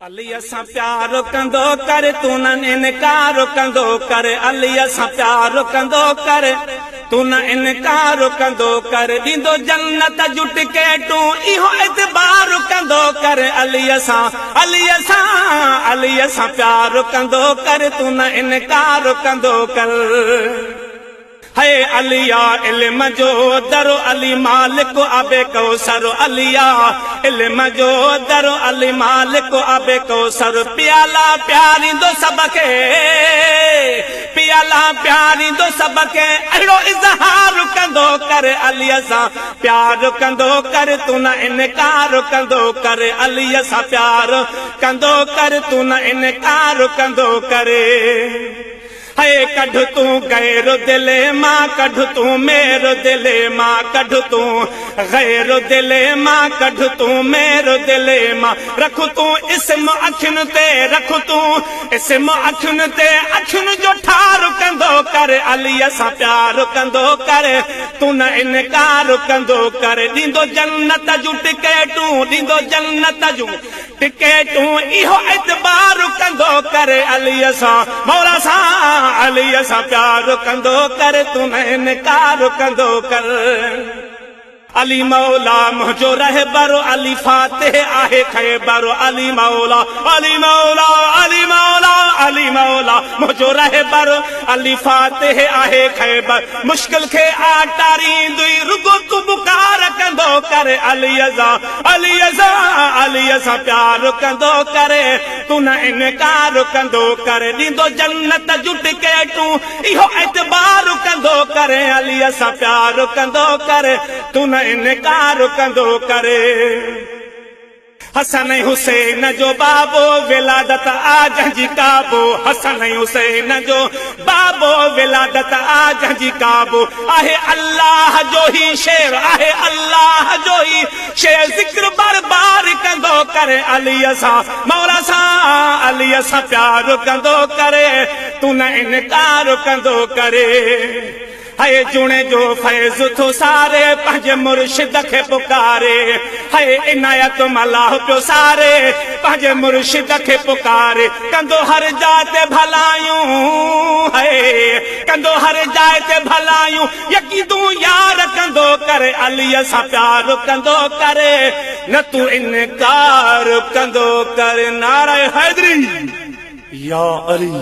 علي سان پيار ڪندو ڪر، تون نه انڪار ڪندو ڪر. علي سان پيار ڪندو ڪر، تون نه انڪار ڪندو ڪر. ڏيندو جنت جون ٽڪيٽون، اهو اعتبار ڪندو ڪر. علي سان، علي سان، علي سان پيار ڪندو ڪر، تون نه انڪار ڪندو ڪر. هي علي آ علم جو در، علي مالڪ آب ڪوثر. علي آ علم جو در، علي مالڪ آب ڪوثر. پيالا پياريندو سڀ کي، پيالا پياريندو سڀ کي، اهڙو اظهار ڪندو ڪر. علي سان پيار ڪندو ڪر، تون نه انڪار ڪندو ڪر. علي سان پيار ڪندو ڪر، تون نه انڪار ڪندو ڪر. هي ڪڍ تون غير دل مان، ڪڍ تون مير دل مان. ڪڍ تون غير دل مان، ڪڍ تون مير دل مان. رک تون اسم اکين تي، رک تون اسم اکين تي، اکين جو ٺار ڪندو ڪر. علي سان پيار ڪندو ڪر، تون نه انڪار ڪندو ڪر. ڏيندو جنت جون ٽڪيٽون، ڏيندو جنت جون ٽڪيٽون، اهو اعتبار ڪندو ڪر. علي سان، مولا سان، علي سان پيار ڪندو ڪر، تون انڪار ڪندو ڪر. علي مولا منهنجو رهبر، علي فاتح آهي خيبر. علي مولا، علي مولا، علي مولا، علي مولا منهنجو رهبر، علي فاتح آهي خيبر. مشڪل کي آٽاريندي، رڳو تون پڪار ڪندو ڪر. علي سان، علي سان، علي سان پيار ڪندو ڪر، تون نه انڪار ڪندو ڪر. ڏيندو جنت جون ٽڪيٽون، اهو اعتبار ڪندو ڪر. علي سان پيار ڪندو ڪر، تون نه انڪار ڪندو ڪر. حسن حسين جو بابو، ولادت آ جنهن جي ڪعبو. حسن حسين جو بابو، ولادت آ جنهن جي ڪعبو. آهي الله جو هي شير، آهي الله جو هي شير، ذڪر بار بار ڪندو ڪر. علي سان، مولا سان، علي سان پيار ڪندو ڪر، تون نه انڪار ڪندو ڪر. هي جوڻي جو فيض ٿو ساري، پنهنجي مرشد کي پڪاري. هي عنايت ملاح پيو ساري، پنهنجي مرشد کي پڪاري. ڪندو هر جاءِ تي ڀلايون، هي ڪندو هر جاءِ تي ڀلايون، يقين تون يار ڪندو ڪر. علي سان پيار ڪندو ڪر، نه تون انڪار ڪندو ڪر. نعره حيدري، يا علي.